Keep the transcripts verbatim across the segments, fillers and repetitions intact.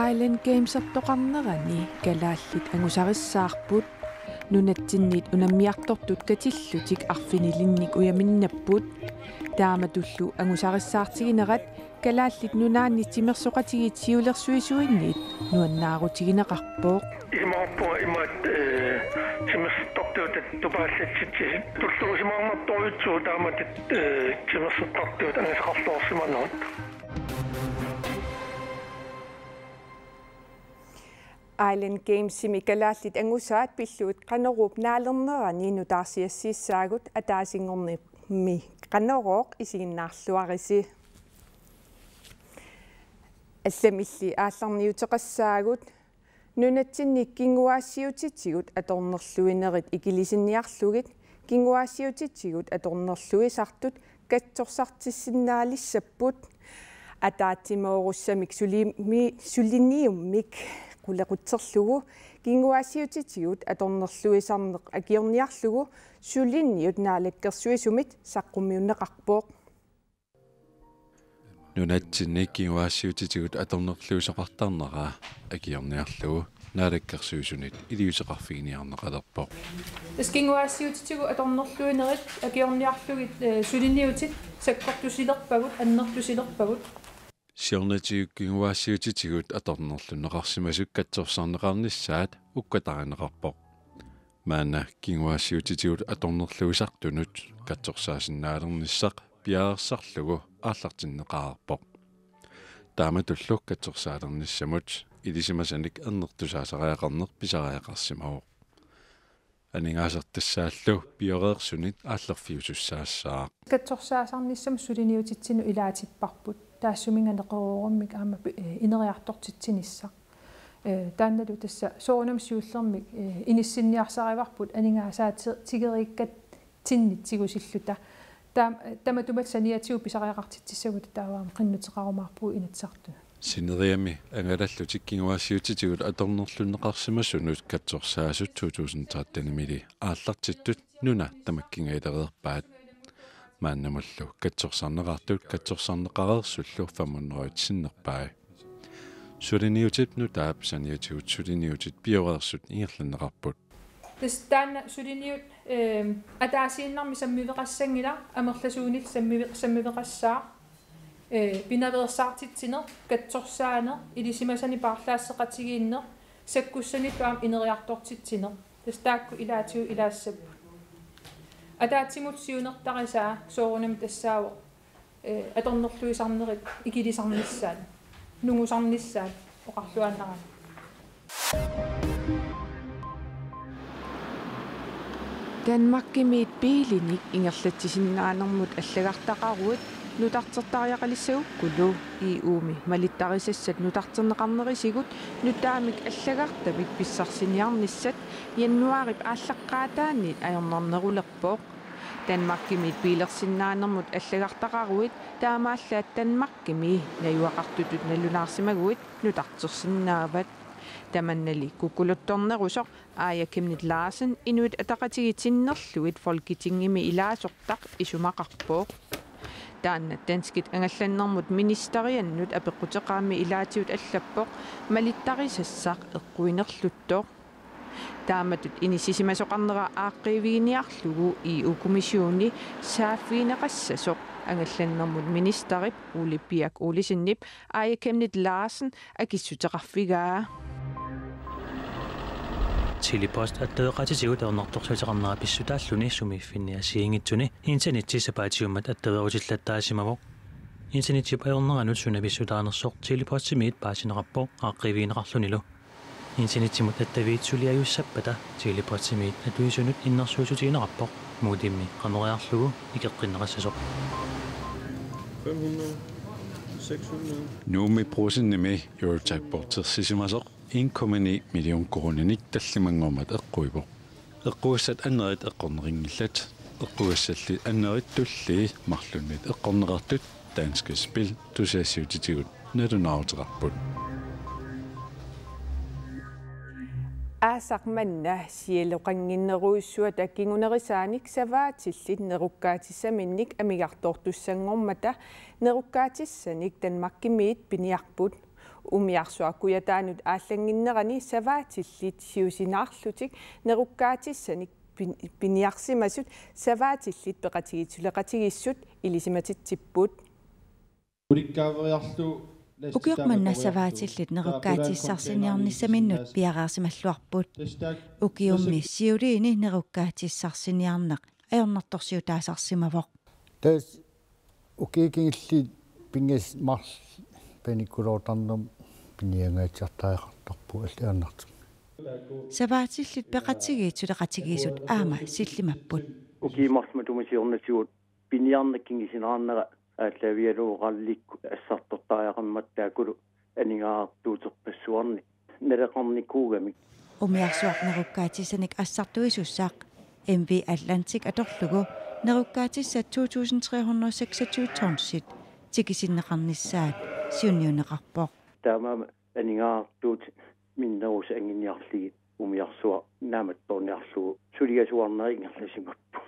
Island Gamesertoqarnerani kalaallit angusarissaarput. Nunatsinniit unammiartortut katillutik arfinilinnik ujaminnapput. Taamatullu angusarissaartiginerat Kalaallit Nunaanni Timersoqatigiit Siulersuisuinniit nuannaarutigineqarpoq. Isumaqarpunga imaat, eh, timersortartuutat tupaallatsitsisit. Tulluusimaarnartorujussuuvoq taamatut, eh, timersortartuut angasaqarluarsimanerat. Island Gamesimi kalaallit angusaat pillugit Qanoruup naalernerani nutaarsiassiissaagut, ataasinngornermi Qanorooq isiginnaarluarisi. Allamilli aallarniuteqassaagut. Nunatsinni kinguaassiuutitigut atornerluinerit ikilisinniarlugit kinguaassiuutitigut atornerluisartut katsorsartissinnaalissapput. Ataatsimoorussamik sulimi-, suliniummik qulequtserlugu kinguaassiuutitigut atornerluisarneq akiorniarlugu suliniut naalakkersuisumit saqqummiunneqarpoq. Nunatsinni kinguaassiuutitigut atornerluisoqartarnera akiorniarlugu naalakkersuisunit iliuuseqarfiginiarneqalerpoq. Tassa kinguaassiuutitigut atornerluinerit akiorniarlugit, eh, suliniutit sakkortusilerpagut, annertusilerpagut. Siornatigut kinguaassiuutitigut atornerlunneqarsimasut katsorsarneqarnissaat ukkatarineqarpoq. Maanna kinguaassiuutitigut atornerluisartunut katsorsaasinnaalernissaq piareersarlugu aallartinneqareerpoq. Taamatullu katsorsaalernissamut ilisimasanik annertusaasariaqarneq pisariaqarsimavoq. Aningaasartassaallu pioreersunit aallerfiusussaassaaq. Katsorsaasarnissamut suliniutitsinnut ilaatipparput. Taassuminnga neqeroorummik aamma pi-, eh, ineriartortitsinissaq. Eh, taannalu tassa soorunami siullermik, eh, inissinniarsarivarput aningaasaati-, tigeriikkatsinnit tigusilluta. Taam-, tamatuma saniatigut pisariaqartitsissagutsigu taava aamma qinnuteqarumaarpugut Inatsisartunut. Sineriammi angalallutik kinguaassiuutitigut atornerlunneqarsimasunut katsorsaasut to tusind tretten-imili aallartittut nuna tamakkingaalereerpaat. Maannamullu katsorsarneqartut katsorsarneqareersullu fem hundrede sinnerpai. Suliniutip nutaap saniatigut suliniutit pioreersut ingerlanneqarput. Tassa taanna suliniut, ehm, ataasiinnarmik sammiveqassanngilaq, amerlasuunillu sammive-, sammiveqassaaq, eh, pinaveersaartitsineq, katsorsaaneq, ilisimasanik paarlaasseqatigiinneq, sakkussanillu aamma ineriartortitsineq. Tassa taakku ilaatigut ilaassapput. Ataatsimut siunertarisaa soorunami tassaavoq, eh, atornerluisarnerit ikilisarnissaat, nungusarnissaat oqarluaannarami. Danmarkimiit biilinik ingerlatsisinnaanermut allagartaqaruit nutartertariaqalissagukkulu E U-mi malittarisassat nutarterneqarnerisigut nutaamik allagartamik pissarsiniarnissat januaarip aallaqqaataaniit ajornarnerulerpoq. Danmarkimiit biilersinnaanermut allagartaqaruit taamaallaat Danmarkimi najugaqartutut nalunaarsimaguit nutartersinnaavat. Tamannali kukkuluttornerusoq Aaja Chemnitz Larsen Inuit Ataqatigiit sinnerlugit Folketingimi ilaasortaq isumaqarpoq. Taanna danskit angallannermut ministeriannut apeqquteqaami ilaatigut allappoq malittarisassaq eqquinerluttoq. Taamatut inissisimasoqarnera aaqqiiviginiarlugu E U-kommissioni saaffigineqassasoq angallannermut ministerip Ole Birk Olesenip Aaja Chemnitz Larsen akissuteqarfigaa. Tele-Post attaveqaatitigut ajornartorsiuteqarnera pissutaalluni sumiiffinni assigiinngitsuni internetsi sapaatiummat attaveerutillattaasimavoq. Internetsip ajorneranut suna pissutaanersoq Tele-Postimiit paasineqarpoq aaqqiivigineqarlunilu. Internetsimut attaviit suliajussappata Tele-Postimiit atuisunut innersuussutigineqarpoq modemi qameriarlugu ikeqqinneqassasoq. Fem hundrede, seks hundrede. Nuummi Brugsenimi Eurojackpotersisimasoq en komma ni million koruuninik tallimanngormat eqquivoq. Eqqugassat annerit eqqornerinngillat. Eqqugassalli annerit tullii marlunnit eqqorneqartut Danske Spil tusagassiuutitigut nalunaaruteqarput. Aasaq manna sialoqannginnerujussuata kingunerisaanik savaatillit nerukkaatissaminnik amigartoortussanngormata nerukkaatissanik Danmarkimiit piniarput. Umiarsuaq kujataanut aallannginnerani savaatillit siusinaarlutik nerukkaatissanik pin-, piniarsimasut savaatillit peqatigiit suleqatigiissut ilisimatitsipput. Ukioq manna savaatillit nerukkaatissarsiniarnissaminnut piareersimalluarput. Ukiummi siuliini nerukkaatissarsiniarneq ajornartorsiutaasarsimavoq. Tassa ukiut kingulliit pingasut marluk panikkuttoortarnermik piniagaatsiartariaqartarpugut alliarnertut. Savaatillit peqatigiit suleqatigiissut aamma sillimapput. Ukiut marluk matuma siornatigut piniarneq kingusineraanera aallaavigalugu qallikkut assartortariaqarmat taakkulu aningaasartuuterpassuarnik naleqarnikuugamik. Umiarsuaq nerukkaatissanik assartuisussaq M V Atlantic atorlugu nerukkaatissat to tusind tre hundrede seksogtyve tonsit tikisinneqarnissaat siunniunneqarpoq. Taamaammat aningaasartuutit minnerusut anguniarlugit umiarsuaq naammattoorniarlugu suligasuarnerit ingerlasimapput.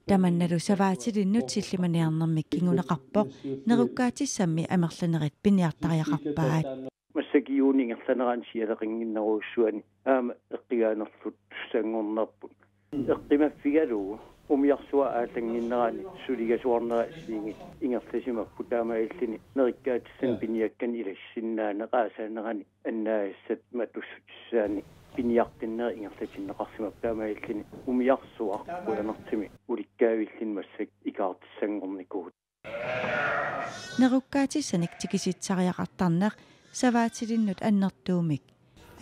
Tamannalu savaatilinnut sillimaniarnermik kinguneqarpoq, nerukkaatissammi amerlanerit piniartariaqarpaat. Massakkut juunip ingerlanerani sialoqannginnerujussuani aamma eqqugaanerluttussanngornerput. Eqqumaffigalugu umiarsuaq aallannginnerani suligasuarnerit assigiinngitsut ingerlasimapput, taamaalilluni nerukkaatissanik piniakkanik ilassinnaaneq aasaanerani annaagassat matussutissaannik piniartinnerit ingerlatinneqarsimapput, taamaalilluni umiarsuaq qujanartumik ulikkaavilluni massakkut ikaartussanngornikuuvoq. Nerukkaatissanik tikisitsisariaqartarneq savaatilinnut annertuumik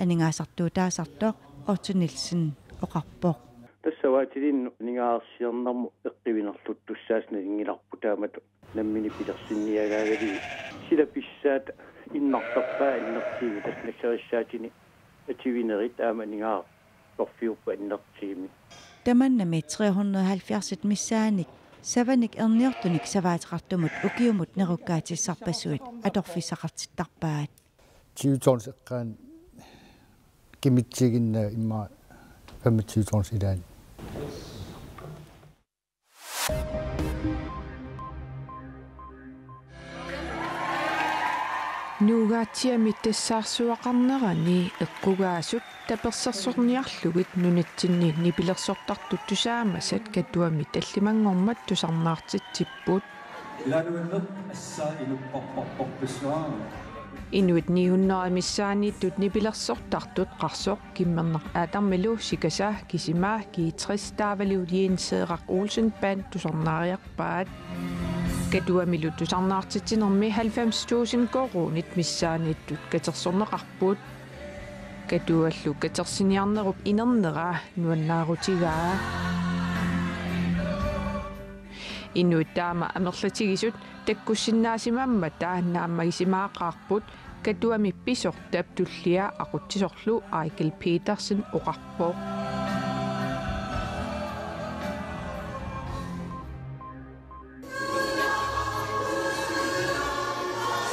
aningaasartuutaasartoq Otto Nielsen oqarpoq. Tassa savaatilinnut aningaasarsiornermut eqquminerluttussaasut nalunngilarput, taamatut nammineq pilersinniagaagaluit sila pissaata innartarpaa annertuumik, tassa nassarissaatinik atuinerit aamma aningaasartuuteqarfiupput annertuumik. Tamannami tre hundrede halvfjerds missaannik savanik erniortunik savaateqartumut ukiumut nerukkaatissaarpassuit atorfissaqartittarpaat. Tyve tons eqqaani kimitsiginna immaqa femogtyve tons ilaanni. Nuugaatsiami tassaarsuaqarnerani eqqugaasut tapersersorniarlugit nunatsinni nipilersortartut tusaamasat Katuami tallimanngormat tusarnaartitsipput. Ilaannuinneq assaa inupparparporpassuaa. Inuit ni hundrede missaanniittut nipilersortartut Qarsoq, Kiminnaq Aatarmilu, Sikasa, Kisima, G tres taavalu Jens Heerak Olsen Band tusarnaariarpaat. Katuamilu tusarnaartitsinermi halvfems tusind koruunit missaanniittut katersorneqarput. Katuallu katersiniarnerup inernera nuannaarutigaa. Inuit taama amerlatigisut takkussinnaasimammat taanna naammagisimaqaarput, Katuami pisortap tullia aqutsisorlu Eigil Petersen oqarpoq.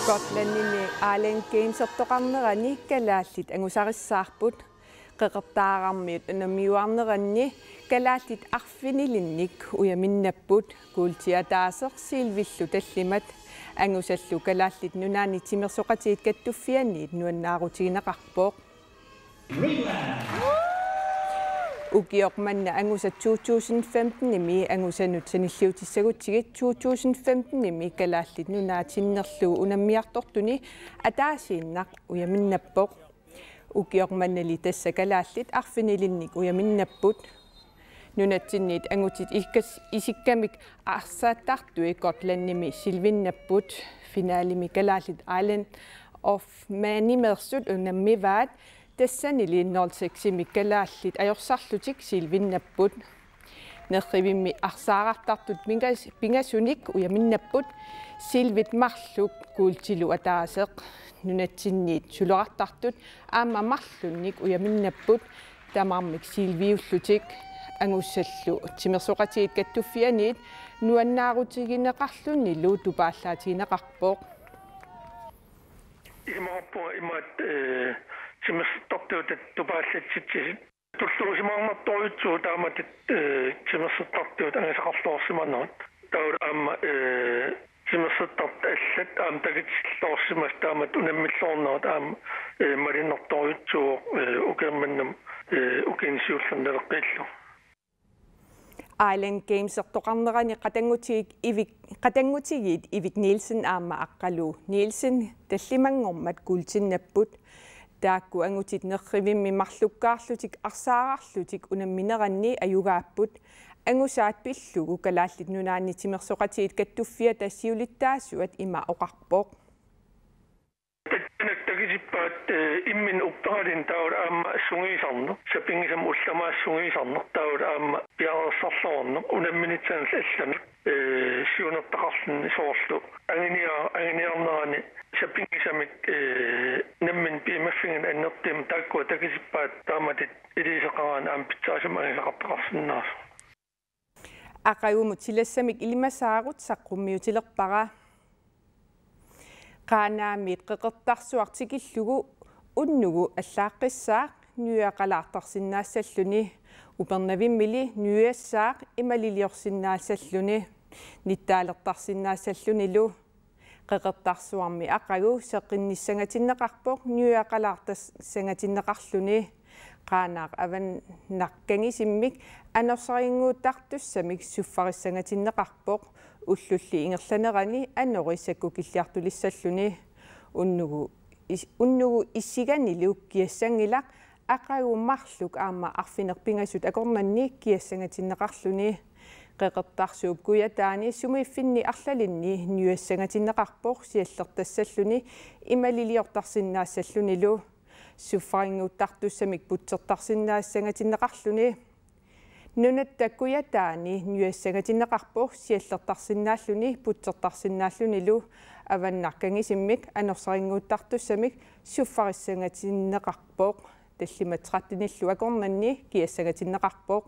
Gotlandimi Island Gamesertoqarnerani kalaallit angusarissaarput. Qeqertaararmiut unammiuarneranni kalaallit arfinilinnik ujaminnapput, kuultiataaseq silvillu tallimat. Angusallu Kalaallit Nunaanni Timersoqatigiit Kattuffianniit nuannaarutigineqarpoq. Ukioq manna angusat to tusind femtenimi angusanut sanilliutissagutsigit to tusind femtenimi Kalaallit Nunaat sinnerlugu unammiartortuni ataasiinnaq ujaminnappoq. Ukioq mannali tassa kalaallit arfinilinnik ujaminnapput. Nunatsinniit angutit ikas-, isikkamik arsaattartui Gotlandimi silvinnapput. Finalimi kalaallit Island of Manimeersut unammivaat. Tassanili nul seksimi kalaallit ajorsarlutik silvinnapput. Nerrivimmi arsaarartartut pingas-, pingasunik ujaminnapput, silvit marluk kuultilu ataaseq. Nunatsinniit sulerartartut aamma marlunnik ujaminnapput, tamarmik silviullutik. Angusallu Timersoqatigiit Kattuffianniit nuannaarutigineqarlunilu tupaallaatigineqarpoq. Isumaqarpunga imaat, eh, timersortartut tupaallatsitsisut. Tulluusimaarnartorujussuuvoq taamatut, ee, timersortartut angasaqarluarsimanerat. Taavalu aamma, ee, timersortartut allat aamma takutilluarsimasut taamatut unammilluarnerat aamma, ee, malunnartorujussuuvoq, ee, ukiormannamut, ee, ukiuni siullerni naleqqiillugu. Island Gamesertoqarnerani qatanngutigiit Ivik, qatanngutigiit Ivik Nielsen aamma Aqqalu Nielsen tallimanngormat kuultinnapput. Taakku angutit nerrivimmi marlukkaarlutik arsaararlutik unammineranni ajugaapput. Angusaat pillugu Kalaallit Nunaanni Timersoqatigiit Kattuffiata siulittaasuat ima oqarpoq. Tassani takutippaat, ee, imminut upperalini taavalu aamma sungiusarneq, sapinngisamik ullut tamaasa sungiusarneq, taavalu aamma piareersarluarneq, unamminissaanut allanut, ee, siunertaqarluni soorlu. Anguniar-, anguniarnerani sapinngisamik, ee, nammineq piumaffigineq annertuumik taakkua takutippaat taamatut iliuuseqaraanni aamma pitsaasumik angasaqartaqarsinnaasoq. Aqagumut silassamik ilimasaarut saqqummiutilerpara. Qaanaamiit Qeqertarsuaq tikillugu unnugu allaaqqissaaq nuiaqalaartarsinnaassalluni, Upernavimmili nuiassaaq imaliliorsinnaassalluni, nittaalertarsinnaassallunilu. Qeqertarsuarmi aqagu seqinnissangatinneqarpoq nuiaqalaartassangatinneqarluni. Qaanaaq avannaq kangisimmik anorsarinnguuttartussamik suffarissangatinneqarpoq, ullulli ingerlanerani anori sakkukilliartulissalluni. Unnugu is-, unnugu issiganilu kiassanngilaq, aqagu marluk aamma arfineq-pingasut akornanni kiassangatinneqarluni. Qeqertarsuup kujataani sumiiffinni arlalinni nuiassangatinneqarpoq siallertassalluni imaliliortarsinnaassallunilu. Suffarinnguuttartussamik putsertarsinnaassanngatinneqarluni. Nunatta kujataani nuiassangatinneqarpoq siallertarsinnaalluni putsertarsinnaallunilu. Avannaq kangisimmik anorsarinnguuttartussamik suffarissangatinneqarpoq. Tallimat tretten-illu akornanni kiassangatinneqarpoq.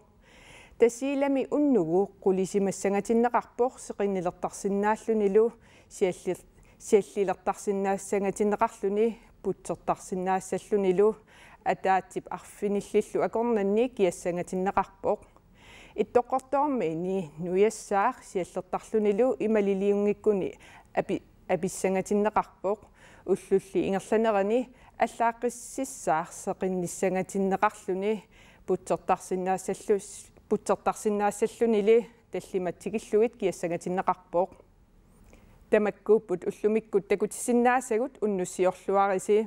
Tasiilami unnugu qulisimassangatinneqarpoq seqinnilertarsinnaallunilu, sialli-, siallilertarsinnaassanngatinneqarluni putsertarsinnaassallunilu. Ataatsip arfinillillu akornanni kiassangatinneqarpoq. Ittoqqortoormiini nuiassaaq siallertarlunilu imaliliunngikkuni api-, apissangatinneqarpoq. Ullulli ingerlanerani allaaqqississaaq seqinnissangatinneqarluni putsertarsinnaassallu-, putsertarsinnaassallunili tallimat tikillugit kiassangatinneqarpoq. Tamakkuupput ullumikkut takutissinnaasagut, unnussiorluarisi.